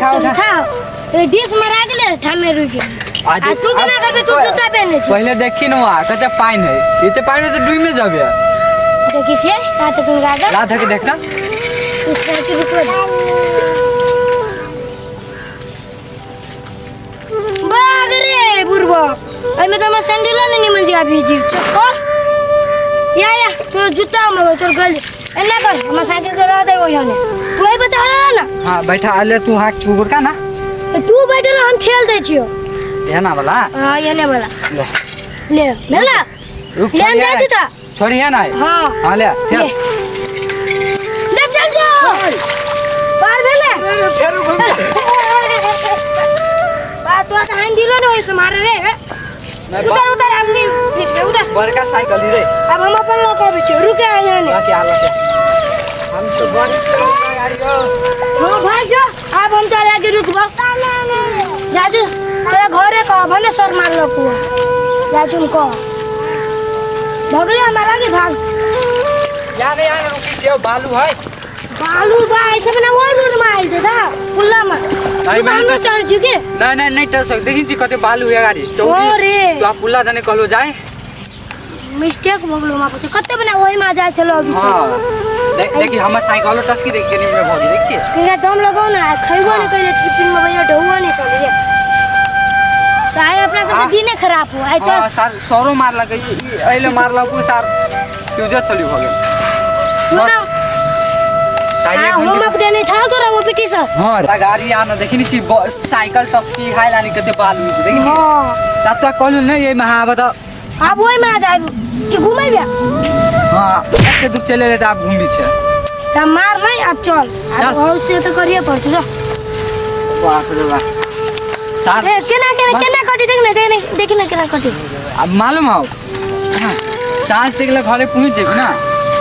उठा, चली उठा। था ए डिश मरा गेलै ठामे रुक गेल। आ आ तू केना करबे? तू जूता पहने छी। पहिले देखी न वहाँ कते पानि है। एते पानि है तऽ डूबि जाबे। देखी छियै ता तक गागा। ला धके देखना। तू साइकिल रुकवा दे। बाग रे बुढ़बा, एहिमे तऽ हमर सैंडलो नहि निमन जगह भीजी चप्पल। या या तोर जूता हमर तोर गल एना कर, हमर साइकिल के रह दे ओहिने। तू एहि पर चढ़ ना। हाँ बैठा अले तू, हाँ तू गुड़का ना। तऽ तू बैठल, हम ठेल दै छियौ। एना वाला। हाँ, एने वाला। ले। ले भेला। रुक। ले, हम छोड़िए। जाइ छी तऽ। छोड़िए ना। हाँ। हाँ ले चल। ले ले चल जो पार भेले। फेरू घूम। बा तो तऽ हानि दिलो ने ओहिसँ मारे रे। उतर उतर, आब नहीं निकले, उतर। बड़का साइकिल रे। अब हम अपन लोग अबै छियौ, रुके यहाँ ने। लके आ लके, हम तो बड़ी गाड़ी हो। हाँ भाई जो, आब हम तो आगे रुकबो। जाजू तोरा घरे कह भने सर मारलक हुआ। जाजू हम कह भगले हमारा के भाग। यहाँ नहीं, यहाँ रुकी छियो, बालू है। बालू बा ऐसे बना वो रोड में आइल थे था पुल्ला में। नहीं, रुक, हम तो- चढ़ चुके। नहीं नहीं नहीं टस सक, देखी छी कते बालू है गाड़ी चौकी। ओ रे। तो आप पुल्ला दने कहलो जाए। मिस्टेक भऽ गेलो हमरा पूछे कते बना ओही में जाय चलो अभी। हाँ देख देखी, हमर साइकिलो टसकी देख के में भऽ गेल, देख छी। किनका दम लगाओ ना, खइबो नहीं कइले टिफिन में भैया ढौआ नहीं चले रे साहे अपना सब हाँ। दिने खराब हो आइ हाँ तो। सार सरो मारलक, एहिले मारलक उ सार फ्यूजर चली भऽ गेल। सुना। साइकिल आ होमवर्क देने था तोरा वो पीटी सर। हाँ गाड़ी आना देखी नहीं छी, साइकिल टसकी खाइ लानी कते बालू है, देखी छी। हाँ। तब तक कहलु नहीं ये महावत। आब ओहि में आ जाए कि घुमेबे? हाँ एते दूर चले रहे तऽ आब घूमी छै। त मार नहीं, अब चल। चल। अब और से तो करिए पड़तो जो। बाप रे बाप सार। ए केना केना केना कटी देख ना, देख ना, देख ना केना कटी। अब मालूम हो, हाँ, साँझ तक ले घरे पहुँच जेबी ना।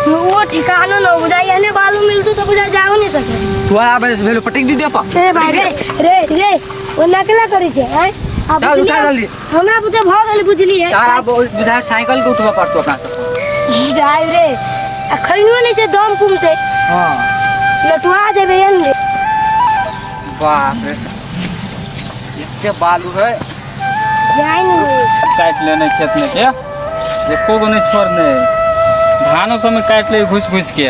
वो ठिकानो न बुझाइ एने बालू मिलतू तो बुझाइ जाओ नहीं सके। तू आबे से भेलो पटक दी दे पा। ए भाई रे रे रे, ओ नकला करै छै आँय? आ चल, बुझलियै? उठा जल्दी। हमरा बुझे भऽ गेल बुझलियै। सार आब बुझाय साइकिल के उठबऽ पड़तो अपना सब। जाय रे, आ खैनो नहीं से दम पुमते। हाँ। लटुआ जेबै एन रे। बाप रे एते बालू है। जाय ने रे। काटि लेने खेत में के एको गो नहीं छोड़ने, धानो सब में काटि ले घुस घुस के,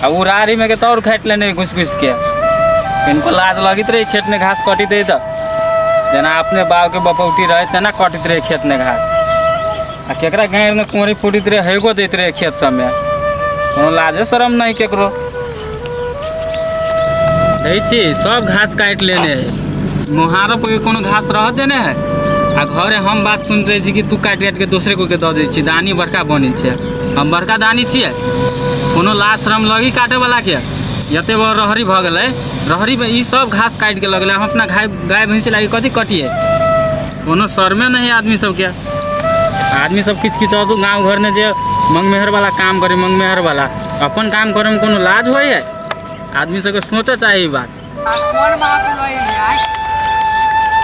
आ उरारी में के तो और काटि लेने घुस घुस के। इनको लाज लगित रहे खेत में घास कटित रहे तो जेना अपने बाप के बपौती रहे तेना कटित रहे खेत में घास, आ केकरा गाँव में कुंवरी फूटित रहे हेगो दैत रहे खेत सब में, कोनो लाजे शरम नहीं केकरो। देखै छी सब घास काटि लेने है, मोहारो पर कोनो घास रह देने है। आ घरे हम बात सुनैत रहै छी कि तू काटि काटि के दोसरे कोइके दऽ दै छी, दानी बड़का बनै छै, हम बड़का दानी छियै। कोनो लाज शरम लगी काटे वाला के? एते बड़ रहरी भऽ गेलै, रहरी में ई सब घास काटि के लगलै, हम अपना गाय गाय भैंसी लागी कथी कटियै? कोनो शरमे नहीं आदमी सबके। आदमी सब किच किच और गाँव घर में जे मंगमेहर वाला काम करे, मंगमेहर वाला अपन काम करे में कोनो लाज होइ है? आदमी सबके सोचे चाही ई बात। कोन बात होय है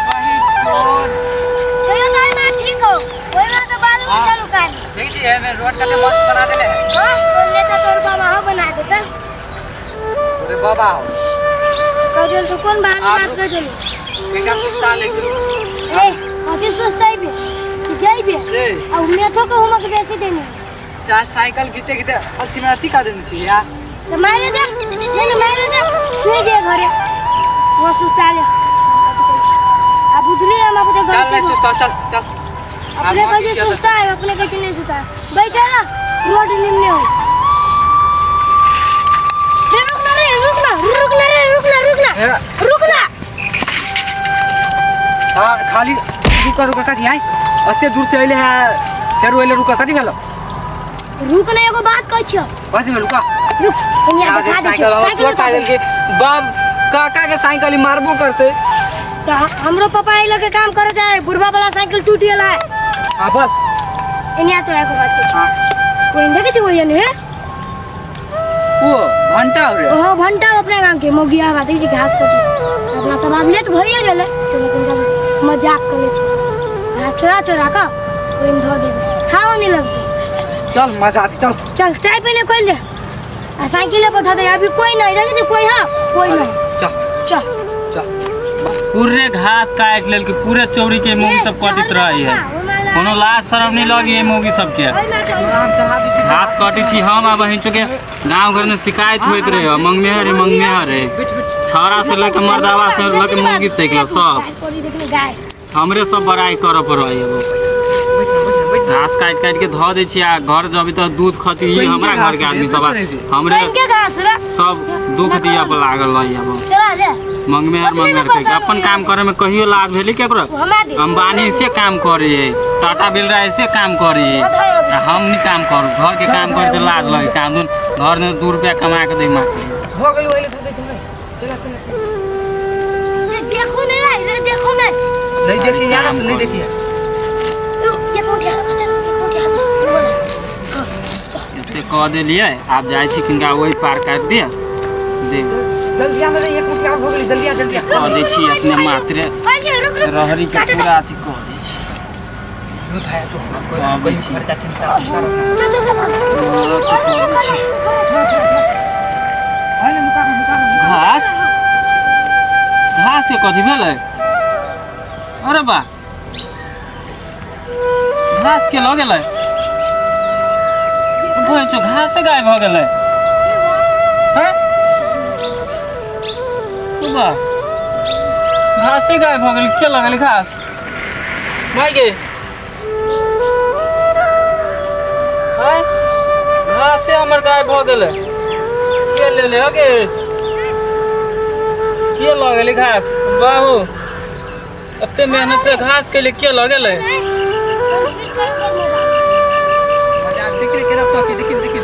कहीं चोर। कहियो तो मां ठीक हो, ओहि में तो बालू में चलू काल। देख छी एमे रोड कते मस्त बना देले है। हां तो नेता तोर बाबा हो बना देता। अरे बाबा हो। कह देल तो कोन बालू बात कह देल। एकरा सुस्ता ले छी। ए कथी सोचतै बे जाइबे? रे। आ मेथो के होमक बेसी देने। साइकिल घिते घिते अथी में अथी कर देने छी यार। तो मारे दे, नहीं नहीं मारे दे, तू जे घरे वो सुस्ता ले। आ बुझली हम अपने चल गलती नहीं सुस्ता, चल चल। अपने कहे सुस्ता है, अपने कहे नहीं सुस्ता है। बैठे ना रोड निम्ने हो रे। रुक ना रे, रुक ना, रुक ना रे, रुक ना, रुक ना, रुक ना। हाँ खाली रुक रुक कथी आई अते दूर से अइले है फेर अइले, रुक कथी भेलो? रुक ना, एगो बात कहै छियौ। कथी भेल? रुका। रुक, यहाँ दिखा दै साइकिल छियौ। साइकिल तोड़ उठा पागल दे। के बाप काका के साइकिल ही मारबो करते। तो हमरो पापा एहि लके काम करे जाए, बुढ़वा वाला साइकिल टूट गेल है। हाँ बोल। एनिया तो एगो बात कहै छियौ। हाँ। कोई देखै छै ओहन हे? वो घंटा हो रे। हाँ घंटा अपना गांव के मौगिया बात छै घास कटे। अपना सब आब लेट भइए गेलै तो लेकिन मजाक करै छै, घास चोरा चोरा कऽ ओहिमे धऽ देबै, थाहो नहीं लगतै। चल मजा आती, चल चल। चाय पीने खोल ले आ साइकिल पर धऽ दे। अभी कोई नहीं देखै छै, कोई हाँ कोई नहीं। चल चल चल। पूरे घास काटि लेलकै, पूरे चौरी के मौगी सब कटैत रहै है। कोनो लाज शरम नहीं लगी है मौगी सबके। हम चढ़ा दै छी। घास कटै छी हम आ बहिन चुके गाँव घर में शिकायत होइत रहे, मंगमेहर रे मंगमेहर रे। छौड़ा से लऽ के मर्दावा से लऽ के मौगी तक लऽ सब हमरे सब बड़ाई करऽ पड़ै है। घास काटि काटि के धऽ दै छी आ घर जबी तऽ दूध खती ई हमरा घर के आदमी सब आ हमरे सब दुख दिया पर लागल रही अब। मंगमेहर मंगमेहर कहि के अपन काम करे में कहियो लाज भेली केकरो? अंबानी से काम करे है, टाटा बिरला ऐसे काम करे है, आ हम नहीं काम करू। घर के काम करे तो लाज लगे। काम दून घर में 2 रुपया कमा के दे माँ। भऽ गेल ओहिले धऽ दे, चल चल। देखो नहीं रे, देखो नहीं। नहीं देखिए यार, नहीं देखिए। ये कौन ठहर, ये कौन ठहर। एते कह देलियै, आब जाइ छी किनका ओहि पार काटि दिअ दे। जल्दी आ, एक मुठ्ठी और हो गेली, जल्दी आ जल्दी आ। कह दै छी अपने मात्रे रहरी के पूरा अथी कह दै छी। यो थाया जो आबै कोई छी। खर्चा चिंता चल चल चल। कह दै छी। आइले मुका मुका। घास घास के कथी भेलै? अरे बा, घास के लऽ गेलै? भैंचो घासे गायब भऽ गेलै। हैं बा, घासे गायब भऽ गेलै, के लऽ गेलै घास? माय गे हैं, घासे हमर गायब भऽ गेलै, के लेले हो गे? के लऽ गेलै घास? बाहू एते मेहनत से घास के लिए के लऽ गेलै? देख रे केना तो देखि देखि।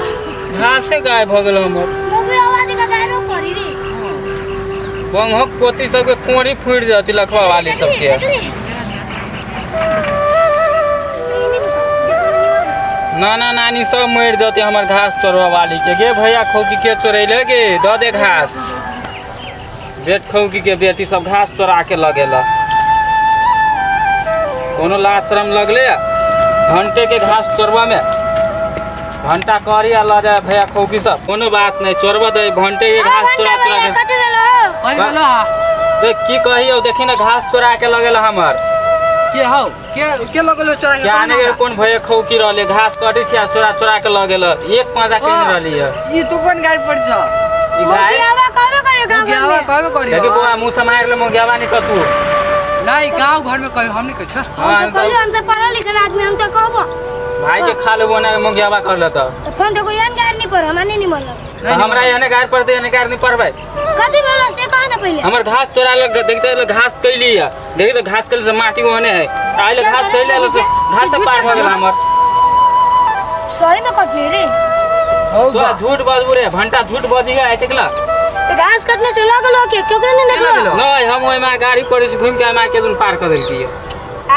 घासे गायब भऽ गेल हमर। बंगहक पोती सबके कोड़ी फूटि जाती लखवा वाली सबके। नाना नानी सब मरि जते हमर घास चोरवा वाली के। गे भैया खौकी के चोरैले गे? दऽ दे घास। बेट खौकी के बेटी सब घास चोरा के लगेला, कोनो लाज शरम लगले घंटे के घास चोरवा में? घंटा करी आ लऽ जाए भैया खौकी सब, कोनो बात नहीं, चोरबा दे घंटे के घास चोरा चोरा के। अरे बोलो। देख की कहियो, देखी ना घास चोरा के लगेला हमर। के हौ, के के लगल चोरा के? क्या नहीं कौन भैया खौकी रहले, घास कटै छी आ चोरा चोरा के लगेला। एक पाँचा केने रहली है। ई तू कोन गाड़ी पर छ? ई गाय गावा कहबे करी। देखी बौआ, मुँह से मारि ले, मुँह नहीं कतू। नहीं गांव घर में कही, हम नहीं कही। हाँ, पढ़ल लिखल आदमी हम तो कहबो भाई के खा लेबो ना मुँह कर लेता। फोन देखो यान गाड़ी नहीं पर हमरा नहीं मन। हमरा एने गाड़ पड़ते, एने गाड़ नहीं पड़बै। कथी भेलो से कह ना पहिले। हमर घास चोरा लग देखते ले घास कैली है, देखी तो घास कैली से माटी ओहने है। आइले घास कैले से घास से पार भऽ गेल हमर। सही में कटने रे। हौ। तोरा झूठ बजबू रे, भंटा झूठ बजी गया टिकला। तो घास कटने चला गेलो के केकरो नहीं देखलो? नहीं, हम ओइ में गाड़ी पर से घूम के आमा के दुन पार कर देलकी।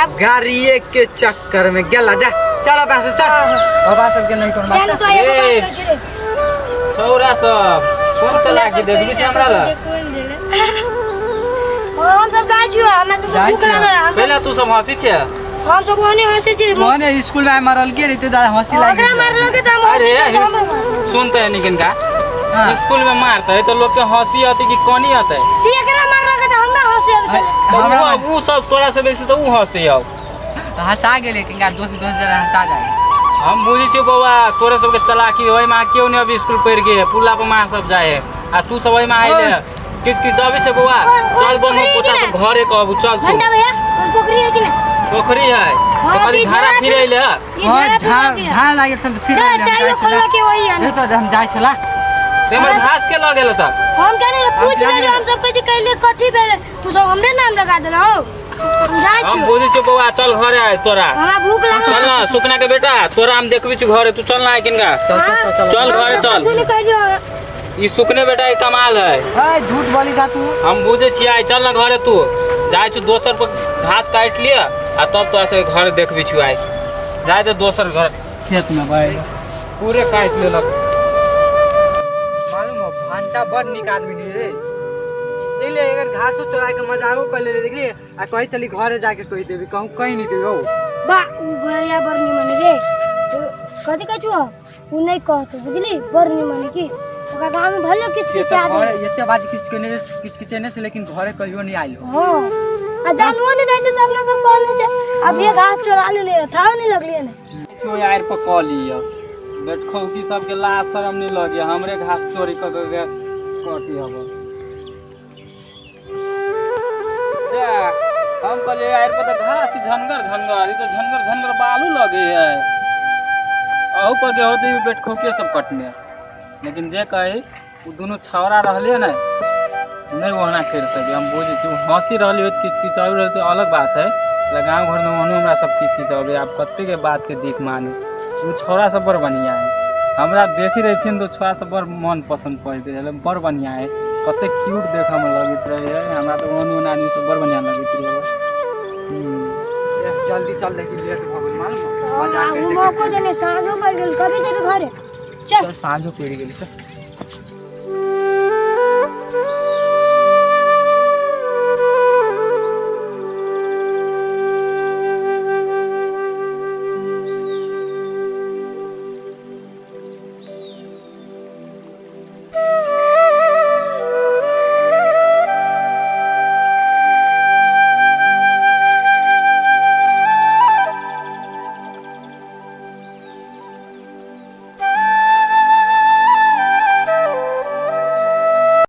अब गाड़िए के चक्कर में गेला। जा चल बाबा सब, चल बाबा सब के नहीं कोनो बात। तो एगो बात कहै छी रे छौरा सब कोन चला के देखबी छी हमरा ल? हम सब जाइ छियो, हमरा सब भूख लागल। पहिले तू सब हंसी छे? हम सब ओने हंसै छी। ओने स्कूल में मारल के रहते दादा हंसी लागि। ओकरा मारलो के त हम हंसी। अरे सुन त निकन का स्कूल में मारते तो लोग के हंसी आते कि कोनी आते? ती एकरा मारलो के त हमरा हंसी आबै छले। हमरा उ सब तोरा से बेसी त उ हंसी आउ। हंसा गेलै किनका दोस्त दोस्त जरा हंसा जाए। हम बुझै छियै बौआ तोरा सबके चलाकी ओहि में केओ नहीं अभी स्कूल पढ़ि के पुला पर माँ सब जाए आ तू सब ओहि में आइले किच किच अबै छै बौआ। चल बंगो पोता सब घरे कहबू, चल तू। घंटा भैया पोखरी है कि ना? पोखरी है तो कभी झाड़ा फिर अइले है। हां झाड़ लागल छल फिर अइले। तो हम जाइ छला ते हमर घास के लऽ गेल त हम केने पूछ ले, हम सब कहै कहले कथी भेल, तू सब हमरे नाम लगा देलहो। हम जाइ हम छी। बुझै छियै बौआ, चल घरे आय तोरा। हमरा भूख लागल। चल ना सुकना के बेटा, तोरा हम देखबी छी घरे, तू चल ना आय किनका। चल चल चल चल घरे चल। तू नहीं कहलियो। ई सुकने बेटा के कमाल है। ए झूठ बोली जा तू। हम बुझै छियै, आय चल ना घरे तू। जाइ छु दोसर पर घास काटि लिअ आ तब तोरा सबके घर देखबी छु आइ। जाइ दे दोसर घर खेत में भाई पूरे काटि लेलक। मालूम हो भांटा बड़ नीक आदमी रे। ले अगर घासो चोरा के मजाको कर ले देखली आ कहीं चली घरे जाके कहि देबी, कहूं कहीं नहीं देबी। हो बा उ भैया बड़ निमन रे। कथी कहै छु उ नहीं कहतो बुझली, बड़ निमन की ओकरा गांव में भले किच किच आदमी एते बात किच केने किच किचेने से, लेकिन घरे कहियो नहीं आइल। हां आ जानवो नहीं दै छै तऽ अपना सब कहने छै। अब ये घास चोरा लेलियै, था नहीं लगलियै ने। चोरी आरि पर कऽ लिअ, बेटखौकी सबके लाज शरम नहीं लगे, हमरे घास चोरी कऽ कऽ के कटी हब। जा, हम कहलियै आरि पर तऽ घास झनगर झनगर, ई तऽ झनगर झनगर बालू लगे है। अहू पर के होते बेटखौके सब कटने, लेकिन जे कही ओ दुनू छौड़ा रहलियै ने, नहीं ओहना करि सके। हम बुझै छी, ओ हँसी रहली होत, किच किच आबि रहल तऽ अलग बात है। गाँव घरमे ओहनो हमरा सब किच किच अबै। आब कतेकके बातके दिक मानी? ओ छौड़ा सब बड़ बढ़िआँ है। हमरा देखी रहै छियै ने तऽ छौड़ा सब बड़ मन पसन्द पड़ैत रहै, बड़ बढ़िआँ है, कतेक क्यूट देखऽमे लगैत रहै। हमरा तऽ ओहन ओहन आदमी सब बड़ बढ़िआँ लगैत रहै। जल्दी चल, लेकिन लेट भऽ गेल मालूम मजाक। मौको देने साँझो पड़ि गेल, कभी जेबी घरे? चल। साँझो पड़ि गेल, चल।